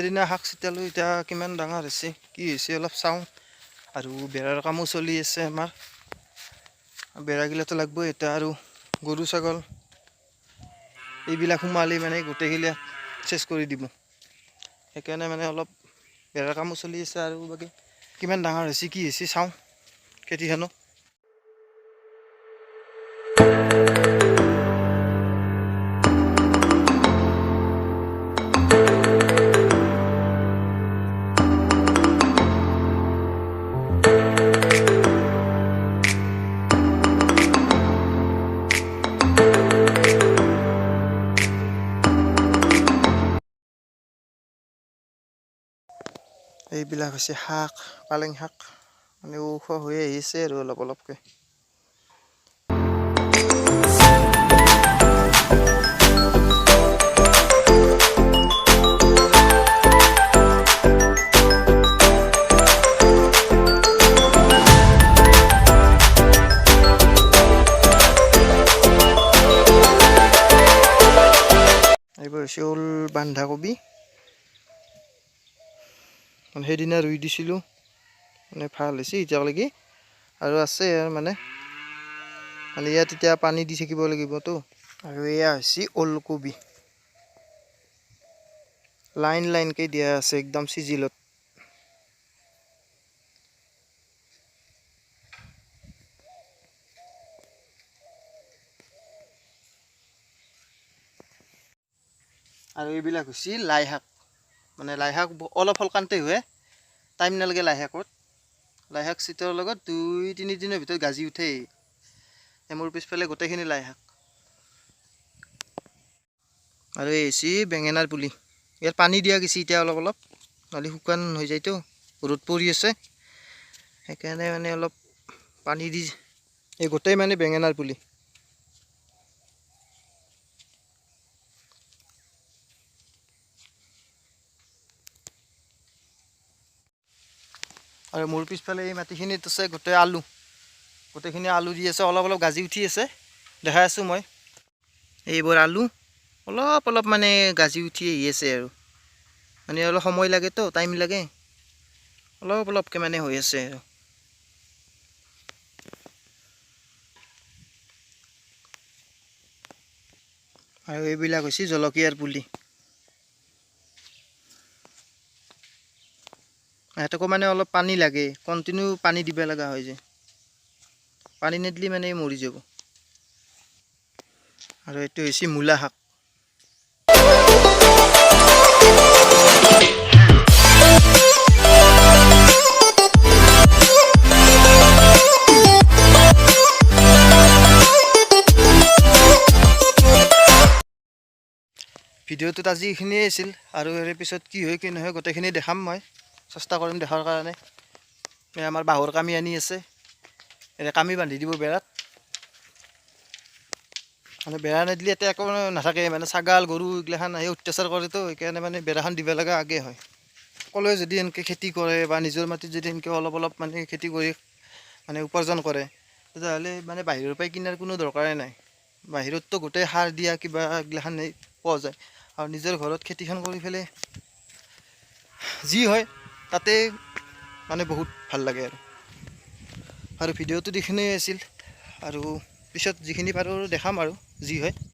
সেইদিনা শাক ছিটালোঁ, এতিয়া কিমান ডাঙৰ হৈছে, কি হৈছে অলপ চাওঁ। আৰু বেৰাৰ কামো চলি আছে আমাৰ। বেৰাগিলাতো লাগবই এতিয়া। আৰু গৰু ছাগল এইবিলাক সোমালে মানে গোটেইগিলা চেচ কৰি দিব, সেইকাৰণে মানে অলপ বেৰাৰ কামো চলি আছে। আৰু বাকী কিমান ডাঙৰ হৈছে, কি হৈছে চাওঁ খেতিখনো। এইবিলাক হৈছে শাক, পালেং শাক, মানে ওখ হৈ আহিছে আৰু অলপ অলপকৈ। এইবোৰ হৈছে ওল বন্ধাকবি, মানে সেইদিনা ৰুই দিছিলোঁ, মানে ভাল হৈছে এতিয়ালৈকে আৰু আছে আৰু মানে মানে ইয়াত এতিয়া পানী দি থাকিব লাগিবতো। আৰু এয়া হৈছে ওলকবি, লাইন লাইনকৈ দিয়া আছে একদম চিজিলত। আৰু এইবিলাক হৈছে লাই শাক, মানে লাই শাক অলপ সোনকালতে হয়, টাইম নালাগে লাই শাকত। লাই শাক চিটাৰ লগত 2-3 দিনৰ ভিতৰত গাজি উঠেই। এই মোৰ পিছফালে গোটেইখিনি লাই শাক। আৰু এই হৈছে বেঙেনাৰ পুলি, ইয়াত পানী দিয়া গৈছে এতিয়া অলপ অলপ, নহ'লে শুকান হৈ যায়তো, ৰ'দ পৰি আছে, সেইকাৰণে মানে অলপ পানী দি এই গোটেই মানে বেঙেনাৰ পুলি। আৰু মোৰ পিছফালে এই মাটিখিনিত আছে গোটেই আলু, গোটেইখিনি আলু দি আছে, অলপ অলপ গাজি উঠি আছে, দেখাই আছোঁ মই। এইবোৰ আলু অলপ অলপ মানে গাজি উঠি আহি আছে আৰু, মানে অলপ সময় লাগেতো, টাইম লাগে, অলপ অলপকৈ মানে হৈ আছে আৰু। আৰু এইবিলাক হৈছে জলকীয়াৰ পুলি, সিহঁতকো মানে অলপ পানী লাগে, কণ্টিনিউ পানী দিব লগা হৈ যায়, পানী নিদিলে মানে মৰি যাব। আৰু এইটো হৈছে মূলা শাক। ভিডিঅ'টোত আজি এইখিনিয়ে আছিল, আৰু ইয়াৰ পিছত কি হয় কি নহয় গোটেইখিনি দেখাম মই, চেষ্টা কৰিম দেখাৰ কাৰণে। এই আমাৰ বাঁহৰ কামি আনি আছে, এতিয়া কামি বান্ধি দিব বেৰাত, মানে বেৰা নিদিলে ইয়াতে একো নাথাকে, মানে ছাগাল গৰু এইগিলাখান আহি অত্যাচাৰ কৰেতো, সেইকাৰণে মানে বেৰাখন দিব লগা আগে হয়। সকলোৱে যদি এনেকৈ খেতি কৰে বা নিজৰ মাটিত যদি এনেকৈ অলপ অলপ মানে খেতি কৰি মানে উপাৰ্জন কৰে, তেতিয়াহ'লে মানে বাহিৰৰ পৰাই কিনাৰ কোনো দৰকাৰেই নাই। বাহিৰততো গোটেই সাৰ দিয়া কিবা এইগিলাখান পোৱা যায়, আৰু নিজৰ ঘৰত খেতিখন কৰি পেলাই যি হয় তাতে মানে বহুত ভাল লাগে আৰু। আৰু ভিডিঅ'টো এইখিনিয়ে আছিল, আৰু পিছত যিখিনি পাৰোঁ দেখাম আৰু যি হয়।